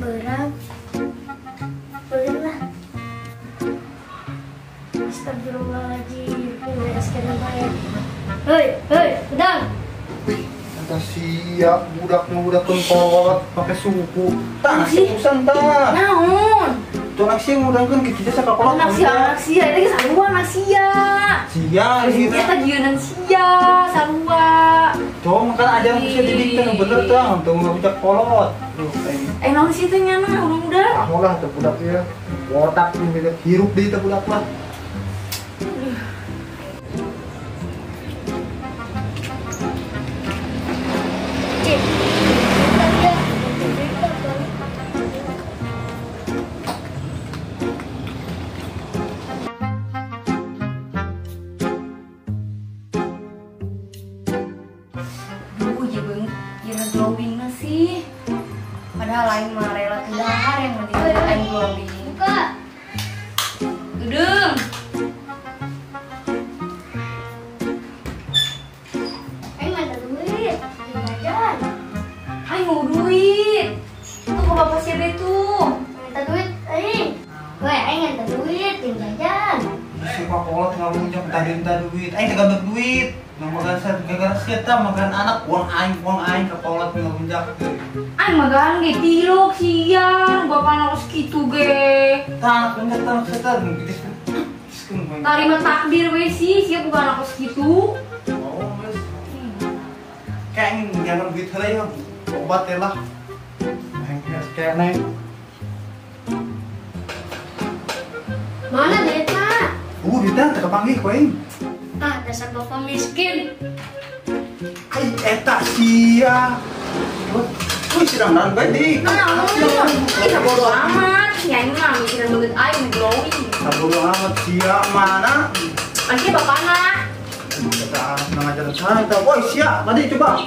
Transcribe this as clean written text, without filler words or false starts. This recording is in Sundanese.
Beurang. Boleh lah. Astagfirullahaladzim. Bereskan baik. Hei, hei, pedang. Kata siap budaknya budak kolot pakai suku. Tah, urusan tah. Naon? Tuh anak sia ngudangkeun kitu jasa ka kolot. Anak sia, anak sia, eta sarua anak sia. Sia, eta jieunan sia, sarua. Tuh makan ajaran ku sia didik teh nu bener tah, teu budak kolot. Duh, aing. Naon sih teh nyana udah-udah. Ah lah teh budak ieu. Botak milik hirup deui teh budak lah. Glowing sih, padahal lain mah rela dahar yang penting aing glowing. Buka. Gedung. Aing ada duit, jajan. Aing mau duit. Tuh ke bapak siapa itu? Minta duit aing. Woi, aing minta duit, jajan. Si Pak Kolot ngalunjak minta duit. Aing teu ganteng duit. Nang makan gara-gara sia tah makan anak uang aing ka kolot ngalunjak. Aing makan ge tilok siang, bapak anak kitu ge. Tah anak lunjak tah sia tah geus. Tarima takdir we sih, sia bukan anak kitu. Oh, geus. Kayak jangan duit heula ya. Obat teh lah. Aing geus kene. Mana duitna? Duitna teu kapanggih ku aing. Ah, dasar bapak miskin. Ai eta sia. Wih, sidang dan bae di. Nah, kita bodo amat. Nya aing mah mikiran banget aing glowing. Bodo amat sia mana? Masih bapana. Eta anak ngajaran sana eta. Woi, sia, tadi coba.